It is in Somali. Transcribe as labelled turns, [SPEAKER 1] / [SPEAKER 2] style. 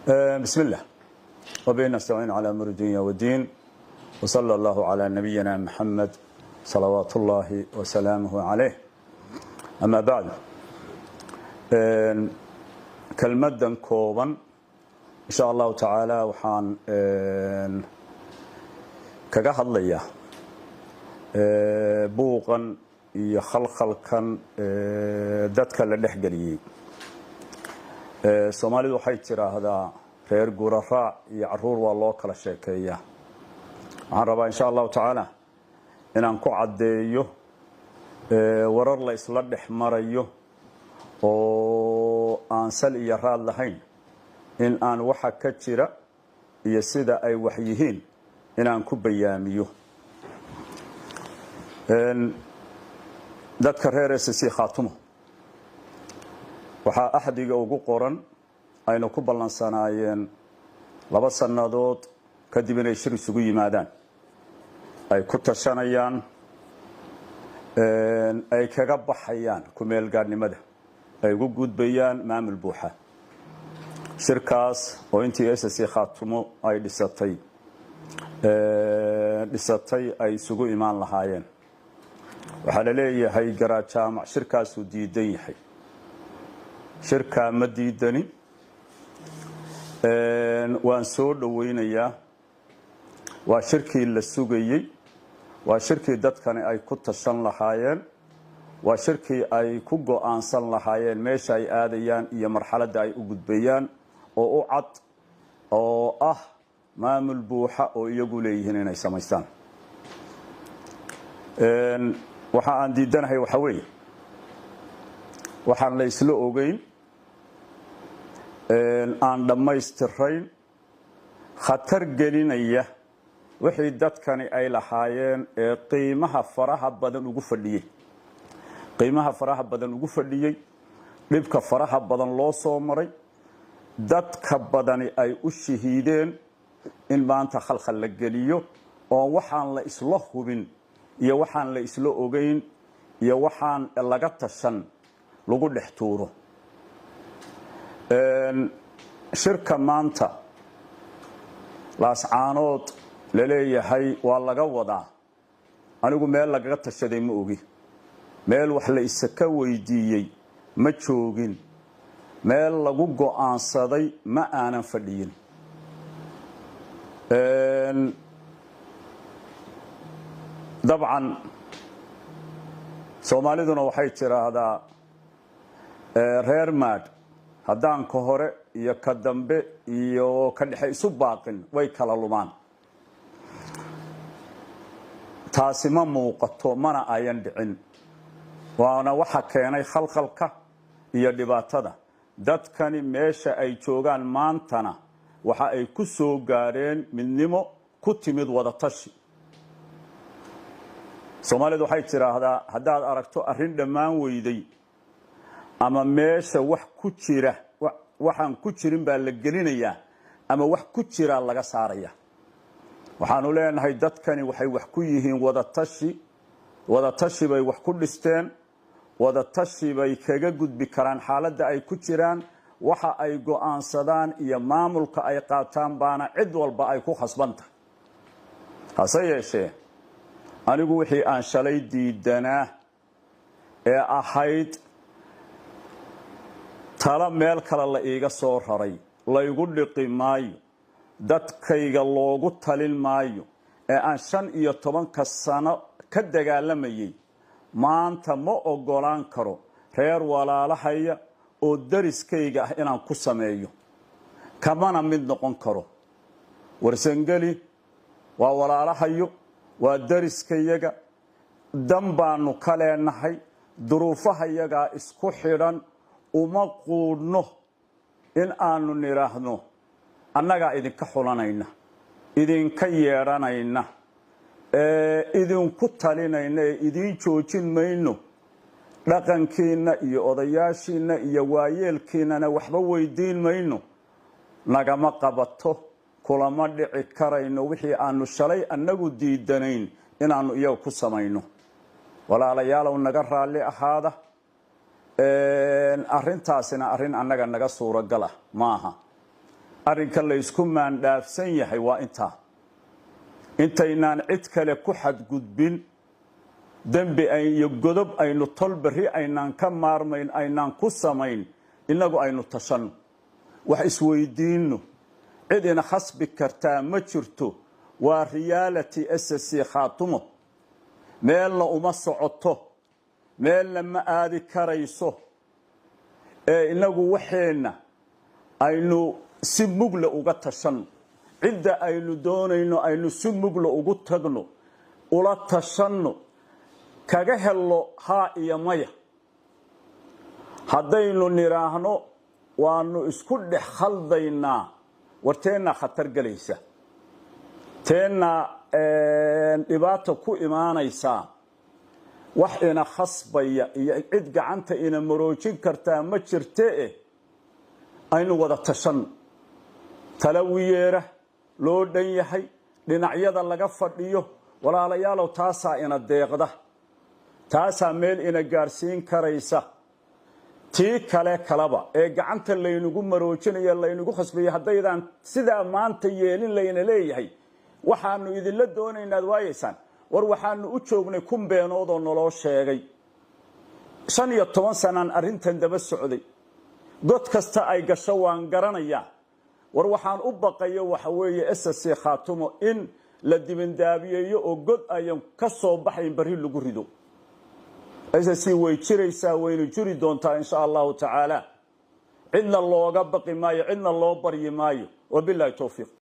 [SPEAKER 1] بسم الله وبه نستعين على أمر الدنيا والدين، وصلى الله على نبينا محمد صلوات الله وسلامه عليه. أما بعد، kelmaddan kooban insha Allahu tacaala waxaan kaga hadlayaa buuqan iyo khalkhalkan dadka la dhex geliyey. Soomaalidu waxay tiraahdaa reer guura raac iyo caruur waa loo kala sheekeeyaa. Waxaan rabaa insha Allahu tacaala inaan ku caddeeyo warar la isla dhex marayo oo aan sal iyo raad lahayn, in aan waxa ka jira iyo sida ay wax yihiin inaan ku bayaamiyo dadka reer SSC Khaatumo. Waxaa axdiga ugu qoran aynu ku ballansanaayeen 2 sannadood kadib inay shir isugu yimaadaan, ay ku tashanayaan, ay kaga baxayaan ku-meelgaadhnimada, ay ugu gudbayaan maamul buuxa. Shirkaas oo intii SSC Khaatumo ay dhisatay ay isugu imaan lahaayeen, waxaa la leeyahay Garaad Jaamac shirkaasuu diidan yahay. Shirkaa ma diidani, waan soo dhoweynayaa. Waa shirkii la sugayey, waa shirkii dadkani ay ku tashan lahaayeen, waa shirkii ay ku go'aansan lahaayeen meesha ay aadayaan iyo marxaladda ay u gudbayaan oo u cad, oo ah maamul buuxa oo iyagu leeyihiin inay samaystaan. Waxa aan diidanahay waxaa weeye waxaan la isla ogeyn, aan dhammaystirayn, khatar gelinaya wixii dadkani ay lahaayeen ee qiimaha faraha badan ugu fadhiyey, qiimaha faraha badan ugu fadhiyey, dhibka faraha badan loo soo maray, dadka badani ay u shahiideen, in maanta khalkhal la geliyo oo waxaan la isla hubin iyo waxaan la isla ogeyn iyo waxaan laga tashan lagu dhex tuuro. Shirka maanta Laascaanood la leeyahay waa laga wadaa, anigu meel lagaga tashaday ma ogi, meel wax la isaka weydiiyey ma joogin, meel lagu go'aansaday ma aanan fadhiyin. Dabcan Soomaaliduna waxay tiraahdaa reer maadh haddaan ka hore iyo ka dambe iyo ka dhexe isu baaqin, way kala lumaan. Taasi ma muuqato, mana ayan dhicin, waana waxa keenay khalkhalka iyo dhibaatada. Dadkani meesha ay joogaan maantana waxa ay ku soo gaadheen midnimo ku timid wadatashi. Soomaalidu waxay tidhaahdaa haddaad aragto arrin dhammaan weyday ama meesha wax ku jira, waxaan ku jirin baa la gelinayaa ama wax ku jiraa laga saaraya. Waxaanu leenahay dadkani waxay wax ku yihiin wadatashi. Wadatashi bay wax ku dhisteen, wadatashi bay kaga gudbi karaan xaaladda ay ku jiraan. Waxa ay go'aansadaan iyo maamulka ay qaataan baana cid walba ay ku khasban tahay. Hase yeeshee, anigu wixii aan shalay diidanaa ee ahayd talo meel kale la iiga soo raray laygu dhiqi maayo, dadkayga loogu talin maayo, ee aan 15-ka sano ka dagaalamayay, maanta ma oggolaan karo reer walaalahaya oo dariskayga ah inaan ku sameeyo, kamana mid noqon karo. Warsangeli waa walaalahayo, waa dariskayaga, dan baanu ka leenahay, duruufahayagaa isku xidhan. Uma quudhno in aanu nidhaahno annagaa idinka xulanayna, idinka yeedhanayna, ee idinku talinayna, ee idiin joojin mayno, dhaqankiinna iyo odayaashiinna iyo waayeelkiinnana waxba weydiin mayno. Nagama qabato, kulama dhici karayno wixii aanu shalay annagu diidanayn inaannu iyaga ku samayno. Walaalayaalow, naga raalli ahaada, arrintaasina arrin annaga naga suuragal ah maaha. Arrinka laysku maandhaafsan yahay waa intaa. Intaynaan cid kale ku xadgudbin, dembi iyo godob aynu tol berri aynaan ka maarmayn aynaan ku samayn, innagu aynu tashanno, wax isweydiinno. Cid ina khasbi kartaa ma jirto. Waa reality. SSC Khaatumo meelna uma socoto, meelna ma aadi karayso, ee innagu waxeenna aynu si mugle uga tashanno. Cidda aynu doonayno aynu si mugle ugu tagno, ula tashanno, kaga hello haa iyo maya. Haddaynu nidhaahno waanu isku dhex khaldaynaa, war teennaa khatar gelaysa, teennaa dhibaata ku imaanaysaa. Wax ina khasbaya iyo cid gacanta ina maroojin kartaa ma jirte eh aynu wada tashanno. Tala wiyeera loo dhan yahay, dhinacyada laga fadhiyo, walaalayaalow, taasaa ina deeqda, taasaa meel ina gaadhsiin karaysa. Tii kale kaleba ee gacanta laynagu maroojinayo, laynagu khasbayo, haddaydaan sidaa maanta yeelin layna leeyahay, waxaanu idinla doonaynaad waayeysaan. War waxaanu u joognay 1000 beenood oo naloo sheegay. 15 sanaan arrintan daba socday. God kasta ay gasho waan garanayaa. War waxaan u baqayo waxa weeye SSC Khaatumo in la dibindaabiyeeyo oo god ayan ka soo baxayn barri lagu rido. SSC way jiraysaa, waynu jiri doontaa, insha Allahu tacaala. Cidna looga baqi maayo, cidna loo baryi maayo. Wabilaahi towfiiq.